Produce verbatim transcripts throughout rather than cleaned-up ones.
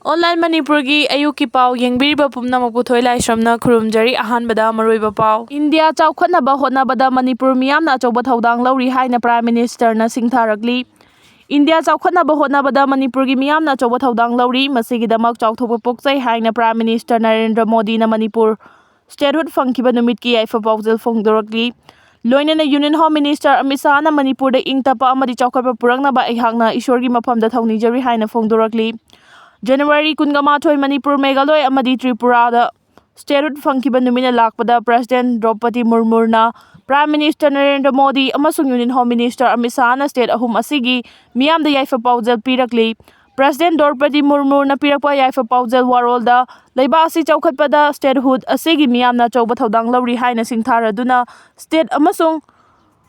Online ꯃꯅꯤꯄꯨꯔꯒꯤ ꯑꯌꯨꯛꯀꯤ ꯄꯥꯎ ꯌꯦꯡꯕꯤꯔꯤꯕ ꯄꯨꯝꯅꯃꯛꯄꯨ ꯊꯣꯏ ꯂꯥꯏꯁ꯭ꯔꯝꯅ ꯈꯨꯔꯨꯝꯖꯔꯤ꯫ ꯑꯍꯥꯟꯕꯗ ꯃꯔꯨꯑꯣꯏꯕ ꯄꯥꯎ꯫ ꯏꯟꯗꯤꯌꯥ ꯆꯥꯎꯈꯠꯅꯕ ꯍꯣꯠꯅꯕꯗ ꯃꯅꯤꯄꯨꯔ ꯃꯤꯌꯥꯝꯅ ꯑꯆꯧꯕ ꯊꯧꯗꯥꯡ ꯂꯧꯔꯤ ꯍꯥꯏꯅ Prime Ministerꯅ ꯁꯤꯡꯊꯥꯔꯛꯂꯤ꯫ ꯏꯟꯗꯤꯌꯥ ꯆꯥꯎꯈꯠꯅꯕ ꯍꯣꯠꯅꯕꯗ ꯃꯅꯤꯄꯨꯔꯒꯤ ꯃꯤꯌꯥꯝꯅ ꯑꯆꯧꯕ ꯊꯧꯗꯥꯡ ꯂꯧꯔꯤ, ꯃꯁꯤꯒꯤꯗꯃꯛ ꯆꯥꯎꯊꯣꯛꯄ ꯄꯣꯛꯆꯩ ꯍꯥꯏꯅ Prime Minister ꯅꯔꯦꯟꯗ꯭ꯔ ꯃꯣꯗꯤꯅ ꯃꯅꯤꯄꯨꯔ statehood ꯐꯪꯈꯤꯕ ꯅꯨꯃꯤꯠꯀꯤ ꯌꯥꯏꯐ ꯄꯥꯎꯖꯦꯜ ꯐꯣꯡꯗꯣꯔꯛꯂꯤ꯫ ꯂꯣꯏꯅꯅ Union Home Minister ꯑꯃꯤꯠ ꯁꯥꯍꯅ ꯃꯅꯤꯄꯨꯔꯗ ꯏꯪ ꯇꯞꯄ ꯑꯃꯗꯤ ꯆꯥꯎꯈꯠꯄ ꯄꯨꯔꯛꯅꯕ ꯑꯩꯍꯥꯛꯅ ꯏꯁꯣꯔꯒꯤ ꯃꯐꯝꯗ ꯊꯧꯅꯤꯖꯔꯤ ꯍꯥꯏꯅ ꯐꯣꯡꯗꯣꯔꯛꯂꯤ꯫ ꯖꯅꯋꯥꯔꯤ ꯀꯨꯟꯒ ꯃꯥꯊꯣꯏ, ꯃꯅꯤꯄꯨꯔ, ꯃꯦꯘꯥꯂꯣꯏ ꯑꯃꯗꯤ ꯇ꯭ꯔꯤꯄꯨꯔꯥꯗ statehood ꯐꯪꯈꯤꯕ ꯅꯨꯃꯤꯠꯅ ꯂꯥꯛꯄꯗ President ꯗ꯭ꯔꯧꯄꯗꯤ ꯃꯨꯔꯃꯨꯅ Prime Minister Narendra Modi ꯑꯃꯁꯨꯡ Union Home Minister Amit ꯁꯥꯍꯅ state ꯑꯍꯨꯝ ꯑꯁꯤꯒꯤ ꯃꯤꯌꯥꯝꯗ ꯌꯥꯏꯐ ꯄꯥꯎꯖꯦꯜ ꯄꯤꯔꯛꯂꯤ꯫ President ꯗ꯭ꯔꯧꯄꯗꯤ ꯃꯨꯔꯃꯨꯅ ꯄꯤꯔꯛꯄ ꯌꯥꯏꯐ ꯄꯥꯎꯖꯦꯜ ꯋꯥꯔꯣꯜꯗ ꯂꯩꯕꯥꯛ ꯑꯁꯤ ꯆꯥꯎꯈꯠꯄꯗ statehood ꯑꯁꯤꯒꯤ ꯃꯤꯌꯥꯝꯅ ꯑꯆꯧꯕ ꯊꯧꯗꯥꯡ ꯂꯧꯔꯤ ꯍꯥꯏꯅ ꯁꯤꯡꯊꯥꯔꯗꯨꯅ state ꯑꯃꯁꯨꯡ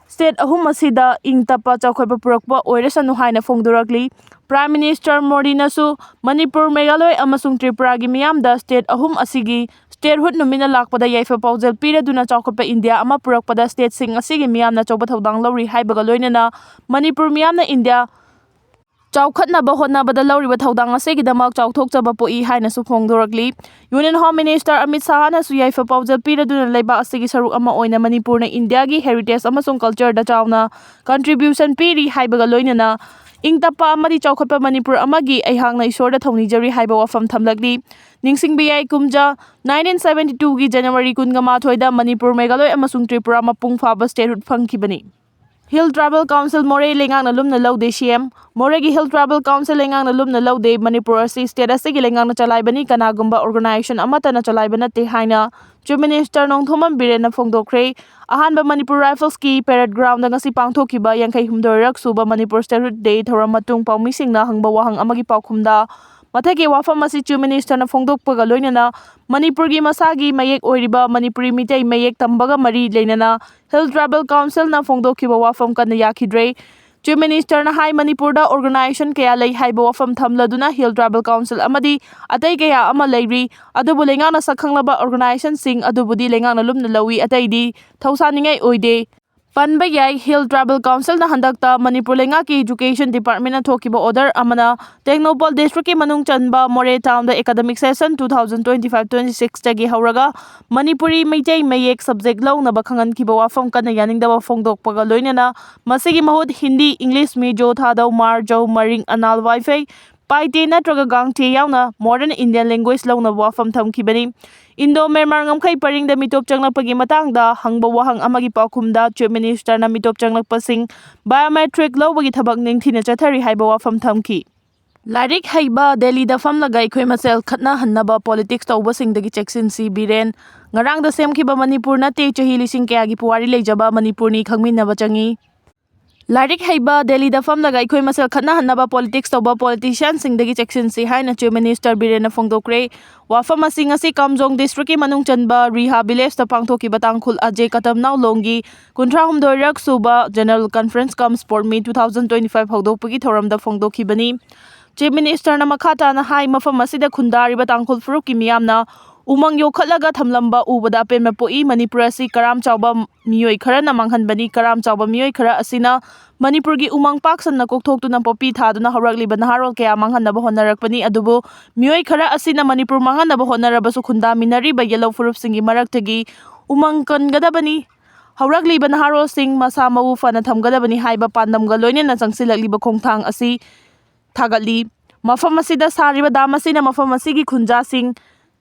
state ꯑꯍꯨꯝ ꯑꯁꯤꯗ ꯏꯪ ꯇꯞꯄ ꯆꯥꯎꯈꯠꯄ ꯄꯨꯔꯛꯄ ꯑꯣꯏꯔꯁꯅꯨ ꯍꯥꯏꯅ ꯐꯣꯡꯗꯣꯔꯛꯂꯤ꯫ Prime Minister ꯃꯣꯗꯤꯅꯁꯨ ꯃꯅꯤꯄꯨꯔ, ꯃꯦꯘꯥꯂꯣꯏ ꯑꯃꯁꯨꯡ ꯇ꯭ꯔꯤꯄꯨꯔꯥꯒꯤ ꯃꯤꯌꯥꯝꯗ state ꯑꯍꯨꯝ ꯑꯁꯤꯒꯤ statehood ꯅꯨꯃꯤꯠꯅ ꯂꯥꯛꯄꯗ ꯌꯥꯏꯐ ꯄꯥꯎꯖꯦꯜ ꯄꯤꯔꯗꯨꯅ ꯆꯥꯎꯈꯠꯄ ꯏꯟꯗꯤꯌꯥ ꯑꯃ ꯄꯨꯔꯛꯄꯗ stateꯁꯤꯡ ꯑꯁꯤꯒꯤ ꯃꯤꯌꯥꯝꯅ ꯑꯆꯧꯕ ꯊꯧꯗꯥꯡ ꯂꯧꯔꯤ ꯍꯥꯏꯕꯒ ꯂꯣꯏꯅꯅ ꯃꯅꯤꯄꯨꯔ ꯃꯤꯌꯥꯝꯅ ꯏꯟꯗꯤꯌꯥ ꯆꯥꯎꯈꯠꯅꯕ ꯍꯣꯠꯅꯕꯗ ꯂꯧꯔꯤꯕ ꯊꯧꯗꯥꯡ ꯑꯁꯤꯒꯤꯗꯃꯛ ꯆꯥꯎꯊꯣꯛꯆꯕ ꯄꯣꯛꯏ ꯍꯥꯏꯅꯁꯨ ꯐꯣꯡꯗꯣꯔꯛꯂꯤ꯫ Union Home Minister ꯑꯃꯤꯠ ꯁꯥꯍꯅꯁꯨ ꯌꯥꯏꯐ ꯄꯥꯎꯖꯦꯜ ꯄꯤꯔꯗꯨꯅ ꯂꯩꯕꯥꯛ ꯑꯁꯤꯒꯤ ꯁꯔꯨꯛ ꯑꯃ ꯑꯣꯏꯅ ꯃꯅꯤꯄꯨꯔꯅ ꯏꯟꯗꯤꯌꯥꯒꯤ heritage ꯑꯃꯁꯨꯡ cultureꯗ ꯆꯥꯎꯅ contribution ꯄꯤꯔꯤ ꯍꯥꯏꯕꯒ ꯂꯣꯏꯅꯅ ꯏꯪ ꯇꯞꯄ ꯑꯃꯗꯤ ꯆꯥꯎꯈꯠꯄ ꯃꯅꯤꯄꯨꯔ ꯑꯃꯒꯤ ꯑꯩꯍꯥꯛꯅ ꯏꯁꯣꯔꯗ ꯊꯧꯅꯤꯖꯔꯤ ꯍꯥꯏꯕ ꯋꯥꯐꯝ ꯊꯝꯂꯛꯂꯤ꯫ ꯅꯤꯡꯁꯤꯡꯕ ꯌꯥꯏ, ꯀꯨꯝꯖꯥ nineteen seventy twoꯒꯤ January ꯀꯨꯟꯒ ꯃꯥꯊꯣꯏꯗ ꯃꯅꯤꯄꯨꯔ, ꯃꯦꯘꯥꯂꯣꯏ ꯑꯃꯁꯨꯡ ꯇ꯭ꯔꯤꯄꯨꯔꯥ ꯃꯄꯨꯡ ꯐꯥꯕ statehood ꯐꯪꯈꯤꯕꯅꯤ꯫ Hill Tribal Council ꯃꯣꯔꯦ ꯂꯩꯉꯥꯛꯅ ꯂꯨꯝꯅ ꯂꯧꯗꯦ꯫ ꯁꯤ ꯑꯦꯝ, ꯃꯣꯔꯦꯒꯤ Hill Tribal Council ꯂꯩꯉꯥꯛꯅ ꯂꯨꯝꯅ ꯂꯧꯗꯦ꯫ ꯃꯅꯤꯄꯨꯔ ꯑꯁꯤ state ꯑꯁꯤꯒꯤ ꯂꯩꯉꯥꯛꯅ ꯆꯂꯥꯏꯕꯅꯤ, ꯀꯅꯥꯒꯨꯝꯕ organization ꯑꯃꯠꯇꯅ ꯆꯂꯥꯏꯕ ꯅꯠꯇꯦ ꯍꯥꯏꯅ Chief Minister ꯅꯣꯡꯊꯣꯝꯕꯝ ꯕꯤꯔꯦꯟꯅ ꯐꯣꯡꯗꯣꯛꯈ꯭ꯔꯦ꯫ ꯑꯍꯥꯟꯕ Manipur Rifles ꯀꯤ parade ground ꯗ ꯉꯁꯤ ꯄꯥꯡꯊꯣꯛꯈꯤꯕ ꯌꯥꯡꯈꯩ ꯍꯨꯝꯗꯣꯏꯔꯛ ꯁꯨꯕ Manipur Statehood Day ꯊꯧꯔꯝ ꯃꯇꯨꯡ ꯄꯥꯎꯃꯤꯁꯤꯡꯅ ꯍꯪꯕ ꯋꯥꯍꯪ ꯑꯃꯒꯤ ꯄꯥꯎꯈꯨꯝꯗ ꯃꯊꯛꯀꯤ ꯋꯥꯐꯝ ꯑꯁꯤ Chief Minister ꯅ ꯐꯣꯡꯗꯣꯛꯄꯒ ꯂꯣꯏꯅꯅ ꯃꯅꯤꯄꯨꯔꯒꯤ ꯃꯁꯥꯒꯤ ꯃꯌꯦꯛ ꯑꯣꯏꯔꯤꯕ ꯃꯅꯤꯄꯨꯔꯤ ꯃꯤꯇꯩ ꯃꯌꯦꯛ ꯇꯝꯕꯒ ꯃꯔꯤ ꯂꯩꯅꯅ Hill Tribal Council ꯅ ꯐꯣꯡꯗꯣꯛꯈꯤꯕ ꯋꯥꯐꯝ ꯀꯟꯅ ꯌꯥꯈꯤꯗ꯭ꯔꯦ꯫ Chief Minister ꯅ ꯍꯥꯏ, ꯃꯅꯤꯄꯨꯔꯗ organization ꯀꯌꯥ ꯂꯩ ꯍꯥꯏꯕ ꯋꯥꯐꯝ ꯊꯝꯂꯗꯨꯅ Hill Tribal Council ꯑꯃꯗꯤ ꯑꯇꯩ ꯀꯌꯥ ꯑꯃ ꯂꯩꯔꯤ, ꯑꯗꯨꯕꯨ ꯂꯩꯉꯥꯛꯅ ꯁꯛꯈꯪꯂꯕ organization ꯁꯤꯡ ꯑꯗꯨꯕꯨꯗꯤ ꯂꯩꯉꯥꯛꯅ ꯂꯨꯝꯅ ꯂꯧꯏ, ꯑꯇꯩꯗꯤ ꯊꯧꯁꯥꯅꯤꯡꯉꯥꯏ ꯑꯣꯏꯗꯦ꯫ ꯄꯟꯕ ꯌꯥꯏ꯫ Hill Tribal Councilꯅ ꯍꯟꯗꯛꯇ ꯃꯅꯤꯄꯨꯔ ꯂꯩꯉꯥꯛꯀꯤ Education Departmentꯅ ꯊꯣꯛꯈꯤꯕ order ꯑꯃꯅ ꯇꯦꯡꯅꯧꯄꯜ districtꯀꯤ ꯃꯅꯨꯡ ꯆꯟꯕ ꯃꯣꯔꯦ townꯗ academic session two thousand twenty-five twenty-sixꯇꯒꯤ ꯍꯧꯔꯒ ꯃꯅꯤꯄꯨꯔꯤ ꯃꯩꯇꯩ ꯃꯌꯦꯛ subject ꯂꯧꯅꯕ ꯈꯪꯍꯟꯈꯤꯕ ꯋꯥꯐꯝ ꯀꯟꯅ ꯌꯥꯅꯤꯡꯗꯕ ꯐꯣꯡꯗꯣꯛꯄꯒ ꯂꯣꯏꯅꯅ ꯃꯁꯤꯒꯤ ꯃꯍꯨꯠ ꯍꯤꯟꯗꯤ, ꯏꯪꯂꯤꯁ, ꯃꯤꯖꯣ, ꯊꯥꯗꯧ, ꯃꯥꯔ, ꯖꯧ, ꯃꯔꯤꯡ, ꯑꯅꯥꯜ, ꯋꯥꯏꯐꯩ, ꯄꯥꯏꯇꯦ ꯅꯠꯇ꯭ꯔꯒ ꯒꯥꯡꯊꯦ ꯌꯥꯎꯅ modern Indian language ꯂꯧꯅꯕ ꯋꯥꯐꯝ ꯊꯝꯈꯤꯕꯅꯤ꯫ Indo-Myanmar ꯉꯝꯈꯩ ꯄꯔꯤꯡꯗ ꯃꯤꯇꯣꯞ ꯆꯪꯂꯛꯄꯒꯤ ꯃꯇꯥꯡꯗ ꯍꯪꯕ ꯋꯥꯍꯪ ꯑꯃꯒꯤ ꯄꯥꯎꯈꯨꯝꯗ Chief Ministerꯅ ꯃꯤꯇꯣꯞ ꯆꯪꯂꯛꯄꯁꯤꯡ biometric ꯂꯧꯕꯒꯤ ꯊꯕꯛ ꯅꯤꯡꯊꯤꯅ ꯆꯠꯊꯔꯤ ꯍꯥꯏꯕ ꯋꯥꯐꯝ ꯊꯝꯈꯤ꯫ ꯂꯥꯏꯔꯤꯛ ꯍꯩꯕ ꯗꯦꯜꯂꯤꯗ ꯐꯝꯂꯒ ꯑꯩꯈꯣꯏ ꯃꯁꯦꯜ ꯈꯠꯅꯍꯟꯅꯕ politics ꯇꯧꯕꯁꯤꯡꯗꯒꯤ ꯆꯦꯛꯁꯤꯟꯁꯤ꯫ ꯕꯤꯔꯦꯟ, ꯉꯔꯥꯡꯗ ꯁꯦꯝꯈꯤꯕ ꯃꯅꯤꯄꯨꯔ ꯅꯠꯇꯦ, ꯆꯍꯤ ꯂꯤꯁꯤꯡ ꯀꯌꯥꯒꯤ ꯄꯨꯋꯥꯔꯤ ꯂꯩꯖꯕ ꯃꯅꯤꯄꯨꯔꯅꯤ, ꯈꯪꯃꯤꯟꯅꯕ ꯆꯪꯏ꯫ ꯂꯥꯏꯔꯤꯛ ꯍꯩꯕ ꯗꯦꯜꯂꯤꯗ ꯐꯝꯂꯒ ꯑꯩꯈꯣꯏ ꯃꯁꯦꯜ ꯈꯠꯅꯍꯟꯅꯕ politics ꯇꯧꯕ politicianꯁꯤꯡꯗꯒꯤ ꯆꯦꯛꯁꯤꯟꯁꯤ ꯍꯥꯏꯅ Chief Minister ꯕꯤꯔꯦꯟꯅ ꯐꯣꯡꯗꯣꯛꯈ꯭ꯔꯦ꯫ ꯋꯥꯐꯝ ꯑꯁꯤ ꯉꯁꯤ ꯀꯥꯝꯖꯣꯡ districtꯀꯤ ꯃꯅꯨꯡ ꯆꯟꯕ ꯔꯤꯍꯥ villageꯇ ꯄꯥꯡꯊꯣꯛꯈꯤꯕ ꯇꯥꯡꯈꯨꯜ ꯑꯖꯦ ꯀꯇꯝꯅꯥꯎ ꯂꯣꯡꯒꯤ ꯀꯨꯟꯊ꯭ꯔꯥ ꯍꯨꯝꯗꯣꯏꯔꯛ ꯁꯨꯕ General Conference cum Sport Meet two thousand twenty-five ꯍꯧꯗꯣꯛꯄꯒꯤ ꯊꯧꯔꯝꯗ ꯐꯣꯡꯗꯣꯛꯈꯤꯕꯅꯤ꯫ Chief Ministerꯅ ꯃꯈꯥ ꯇꯥꯅ ꯍꯥꯏ, ꯃꯐꯝ ꯑꯁꯤꯗ ꯈꯨꯟꯗꯥꯔꯤꯕ ꯇꯥꯡꯈꯨꯜ ꯐꯨꯔꯨꯞꯀꯤ ꯃꯤꯌꯥꯝꯅ ꯎꯃꯪ ꯌꯣꯛꯈꯠꯂꯒ ꯊꯝꯂꯝꯕ ꯎꯕꯗ ꯑꯄꯦꯟꯕ ꯄꯣꯛꯏ꯫ ꯃꯅꯤꯄꯨꯔ ꯑꯁꯤ ꯀꯔꯥꯝ ꯆꯥꯎꯕ ꯃꯤꯑꯣꯏ ꯈꯔꯅ ꯃꯥꯡꯍꯟꯕꯅꯤ꯫ ꯀꯔꯥꯝ ꯆꯥꯎꯕ ꯃꯤꯑꯣꯏ ꯈꯔ ꯑꯁꯤꯅ ꯃꯅꯤꯄꯨꯔꯒꯤ ꯎꯃꯪ ꯄꯥꯛ ꯁꯟꯅ ꯀꯣꯛꯊꯣꯛꯇꯨꯅ ꯄꯣꯄꯤ ꯊꯥꯗꯨꯅ ꯍꯧꯔꯛꯂꯤꯕ ꯅꯍꯥꯔꯣꯜ ꯀꯌꯥ ꯃꯥꯡꯍꯟꯅꯕ ꯍꯣꯠꯅꯔꯛꯄꯅꯤ꯫ ꯑꯗꯨꯕꯨ ꯃꯤꯑꯣꯏ ꯈꯔ ꯑꯁꯤꯅ ꯃꯅꯤꯄꯨꯔ ꯃꯥꯡꯍꯟꯅꯕ ꯍꯣꯠꯅꯔꯕꯁꯨ ꯈꯨꯟꯗꯥꯃꯤꯟꯅꯔꯤꯕ ꯌꯦꯜꯍꯧ ꯐꯨꯔꯨꯞꯁꯤꯡꯒꯤ ꯃꯔꯛꯇꯒꯤ ꯎꯃꯪ ꯀꯟꯒꯗꯕꯅꯤ꯫ ꯍꯧꯔꯛꯂꯤꯕ ꯅꯍꯥꯔꯣꯜꯁꯤꯡ ꯃꯁꯥ ꯃꯎ ꯐꯅ ꯊꯝꯒꯗꯕꯅꯤ ꯍꯥꯏꯕ ꯄꯥꯟꯗꯝꯒ ꯂꯣꯏꯅꯅ ꯆꯪꯁꯤꯜꯂꯛꯂꯤꯕ ꯈꯣꯡꯊꯥꯡ ꯑꯁꯤ ꯊꯥꯒꯠꯂꯤ꯫ ꯃꯐꯝ ꯑꯁꯤꯗ ꯁꯥꯔꯤꯕ dam ꯑꯁꯤꯅ ꯃꯐꯝ ꯑꯁꯤꯒꯤ ꯈꯨꯟꯖꯥꯁꯤꯡ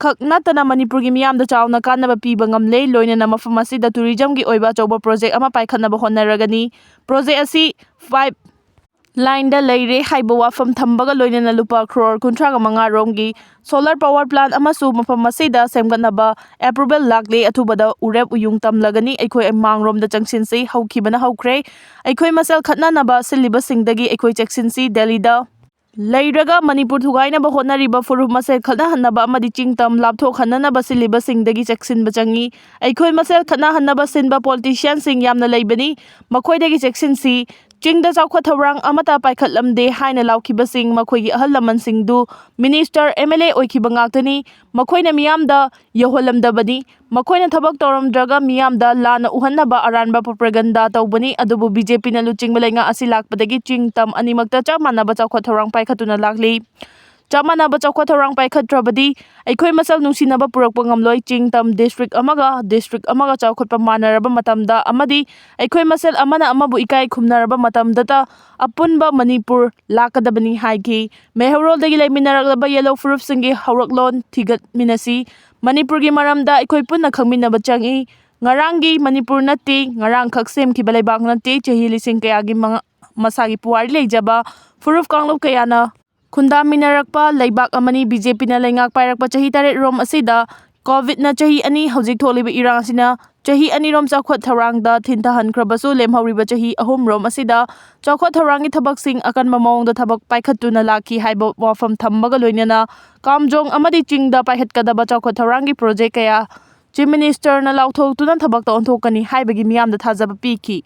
ꯈꯛ ꯅꯠꯇꯅ ꯃꯅꯤꯄꯨꯔꯒꯤ ꯃꯤꯌꯥꯝꯗ ꯆꯥꯎꯅ ꯀꯥꯟꯅꯕ ꯄꯤꯕ ꯉꯝꯂꯦ꯫ ꯂꯣꯏꯅꯅ ꯃꯐꯝ ꯑꯁꯤꯗ tourismꯒꯤ ꯑꯣꯏꯕ ꯑꯆꯧꯕ project ꯑꯃ ꯄꯥꯏꯈꯠꯅꯕ ꯍꯣꯠꯅꯔꯒꯅꯤ꯫ Project ꯑꯁꯤ pipelineꯗ ꯂꯩꯔꯦ ꯍꯥꯏꯕ ꯋꯥꯐꯝ ꯊꯝꯕꯒ ꯂꯣꯏꯅꯅ ꯂꯨꯄꯥ crore ꯀꯨꯟꯊ꯭ꯔꯥꯒ ꯃꯉꯥ ꯔꯣꯝꯒꯤ solar power plant ꯑꯃꯁꯨ ꯃꯐꯝ ꯑꯁꯤꯗ ꯁꯦꯝꯒꯠꯅꯕ approval ꯂꯥꯛꯂꯦ꯫ ꯑꯊꯨꯕꯗ ꯎꯔꯦꯞ ꯎꯌꯨꯡ ꯇꯝꯂꯒꯅꯤ꯫ ꯑꯩꯈꯣꯏ ꯃꯥꯡꯂꯣꯝꯗ ꯆꯪꯁꯤꯟꯁꯤ꯫ ꯍꯧꯈꯤꯕꯅ ꯍꯧꯈ꯭ꯔꯦ꯫ ꯑꯩꯈꯣꯏ ꯃꯁꯦꯜ ꯈꯠꯅꯅꯕ ꯁꯤꯜꯂꯤꯕꯁꯤꯡꯗꯒꯤ ꯑꯩꯈꯣꯏ ꯆꯦꯛꯁꯤꯟꯁꯤ꯫ ꯗꯦꯜꯂꯤꯗ ꯂꯩꯔꯒ ꯃꯅꯤꯄꯨꯔ ꯊꯨꯒꯥꯏꯅꯕ ꯍꯣꯠꯅꯔꯤꯕ ꯐꯨꯔꯨꯞ ꯃꯁꯦꯜ ꯈꯠꯅꯍꯟꯅꯕ ꯑꯃꯗꯤ ꯆꯤꯡ ꯇꯝ ꯂꯥꯞꯊꯣꯛꯍꯟꯅꯅꯕ ꯁꯤꯜꯂꯤꯕꯁꯤꯡꯗꯒꯤ ꯆꯦꯛꯁꯤꯟꯕ ꯆꯪꯏ꯫ ꯑꯩꯈꯣꯏ ꯃꯁꯦꯜ ꯈꯠꯅꯍꯟꯅꯕ ꯁꯤꯟꯕ politicianꯁꯤꯡ ꯌꯥꯝꯅ ꯂꯩꯕꯅꯤ꯫ ꯃꯈꯣꯏꯗꯒꯤ ꯆꯦꯛꯁꯤꯟꯁꯤ꯫ ꯆꯤꯡꯗ ꯆꯥꯎꯈꯠ ꯊꯧꯔꯥꯡ ꯑꯃꯠꯇ ꯄꯥꯏꯈꯠꯂꯝꯗꯦ ꯍꯥꯏꯅ ꯂꯥꯎꯈꯤꯕꯁꯤꯡ, ꯃꯈꯣꯏꯒꯤ ꯑꯍꯜ ꯂꯃꯟꯁꯤꯡꯗꯨ ꯃꯤꯅꯤꯁꯇꯔ, ꯑꯦꯝ ꯑꯦꯜ ꯑꯦ ꯑꯣꯏꯈꯤꯕ ꯉꯥꯛꯇꯅꯤ꯫ ꯃꯈꯣꯏꯅ ꯃꯤꯌꯥꯝꯗ ꯌꯧꯍꯜꯂꯝꯗꯕꯅꯤ꯫ ꯃꯈꯣꯏꯅ ꯊꯕꯛ ꯇꯧꯔꯝꯗ꯭ꯔꯒ ꯃꯤꯌꯥꯝꯗ ꯂꯥꯟꯅ ꯎꯍꯟꯅꯕ ꯑꯔꯥꯟꯕ ꯄ꯭ꯔꯣꯄꯒꯦꯟꯗꯥ ꯇꯧꯕꯅꯤ꯫ ꯑꯗꯨꯕꯨ ꯕꯤ ꯖꯦ ꯄꯤꯅ ꯂꯨꯆꯤꯡꯕ ꯂꯩꯉꯥꯛ ꯑꯁꯤ ꯂꯥꯛꯄꯗꯒꯤ ꯆꯤꯡ ꯇꯝ ꯑꯅꯤꯃꯛꯇ ꯆꯞ ꯃꯥꯟꯅꯕ ꯆꯥꯎꯈꯠ ꯊꯧꯔꯥꯡ ꯄꯥꯏꯈꯠꯇꯨꯅ ꯂꯥꯛꯂꯤ꯫ ꯆꯞ ꯃꯥꯟꯅꯕ ꯆꯥꯎꯈꯠ ꯊꯧꯔꯥꯡ ꯄꯥꯏꯈꯠꯇ꯭ꯔꯕꯗꯤ ꯑꯩꯈꯣꯏ ꯃꯁꯦꯜ ꯅꯨꯡꯁꯤꯅꯕ ꯄꯨꯔꯛꯄ ꯉꯝꯂꯣꯏ꯫ ꯆꯤꯡ ꯇꯝ ꯗꯤꯁꯇ꯭ꯔꯤꯛ ꯑꯃꯒ ꯗꯤꯁꯇ꯭ꯔꯤꯛ ꯑꯃꯒ ꯆꯥꯎꯈꯠꯄ ꯃꯥꯟꯅꯔꯕ ꯃꯇꯝꯗ ꯑꯃꯗꯤ ꯑꯩꯈꯣꯏ ꯃꯁꯦꯜ ꯑꯃꯅ ꯑꯃꯕꯨ ꯏꯀꯥꯏ ꯈꯨꯝꯅꯔꯕ ꯃꯇꯝꯗꯇ ꯑꯄꯨꯟꯕ ꯃꯅꯤꯄꯨꯔ ꯂꯥꯛꯀꯗꯕꯅꯤ ꯍꯥꯏꯈꯤ꯫ ꯃꯩꯍꯧꯔꯣꯜꯗꯒꯤ ꯂꯩꯃꯤꯟꯅꯔꯛꯂꯕ ꯌꯦꯜꯍꯧ ꯐꯨꯔꯨꯞꯁꯤꯡꯒꯤ ꯍꯧꯔꯛꯂꯣꯟ ꯊꯤꯒꯠꯃꯤꯟꯅꯁꯤ꯫ ꯃꯅꯤꯄꯨꯔꯒꯤ ꯃꯔꯝꯗ ꯑꯩꯈꯣꯏ ꯄꯨꯟꯅ ꯈꯪꯃꯤꯟꯅꯕ ꯆꯪꯏ꯫ ꯉꯔꯥꯡꯒꯤ ꯃꯅꯤꯄꯨꯔ ꯅꯠꯇꯦ, ꯉꯔꯥꯡꯈꯛ ꯁꯦꯝꯈꯤꯕ ꯂꯩꯕꯥꯛ ꯅꯠꯇꯦ꯫ ꯆꯍꯤ ꯂꯤꯁꯤꯡ ꯀꯌꯥꯒꯤ ꯃꯉꯥ-, ꯃꯁꯥꯒꯤ ꯄꯨꯋꯥꯔꯤ ꯂꯩꯖꯕ ꯐꯨꯔꯨꯞ ꯀꯥꯡꯂꯨꯞ ꯀꯌꯥꯅ ꯈꯨꯟꯗꯥꯃꯤꯟꯅꯔꯛꯄ ꯂꯩꯕꯥꯛ ꯑꯃꯅꯤ꯫ ꯕꯤ ꯖꯦ ꯄꯤꯅ ꯂꯩꯉꯥꯛ ꯄꯥꯏꯔꯛꯄ ꯆꯍꯤ ꯇꯔꯦꯠ ꯔꯣꯝ ꯑꯁꯤꯗ ꯀꯣꯚꯤꯗꯅ ꯆꯍꯤ ꯑꯅꯤ, ꯍꯧꯖꯤꯛ ꯊꯣꯛꯂꯤꯕ ꯏꯔꯥꯡ ꯑꯁꯤꯅ ꯆꯍꯤ ꯑꯅꯤꯔꯣꯝ ꯆꯥꯎꯈꯠ ꯊꯧꯔꯥꯡꯗ ꯊꯤꯟꯊꯍꯟꯈ꯭ꯔꯕꯁꯨ, ꯂꯦꯝꯍꯧꯔꯤꯕ ꯆꯍꯤ ꯑꯍꯨꯝ ꯔꯣꯝ ꯑꯁꯤꯗ ꯆꯥꯎꯈꯠ ꯊꯧꯔꯥꯡꯒꯤ ꯊꯕꯛꯁꯤꯡ ꯑꯀꯟꯕ ꯃꯑꯣꯡꯗ ꯊꯕꯛ ꯄꯥꯏꯈꯠꯇꯨꯅ ꯂꯥꯛꯈꯤ ꯍꯥꯏꯕ ꯋꯥꯐꯝ ꯊꯝꯕꯒ ꯂꯣꯏꯅꯅ ꯀꯥꯝꯖꯣꯡ ꯑꯃꯗꯤ ꯆꯤꯡꯗ ꯄꯥꯏꯈꯠꯀꯗꯕ ꯆꯥꯎꯈꯠ ꯊꯧꯔꯥꯡꯒꯤ ꯄ꯭ꯔꯣꯖꯦꯛ ꯀꯌꯥ ꯆꯤꯐ ꯃꯤꯅꯤꯁꯇꯔꯅ ꯂꯥꯎꯊꯣꯛꯇꯨꯅ ꯊꯕꯛꯇ ꯑꯣꯟꯊꯣꯛꯀꯅꯤ ꯍꯥꯏꯕꯒꯤ ꯃꯤꯌꯥꯝꯗ ꯊꯥꯖꯕ ꯄꯤꯈꯤ꯫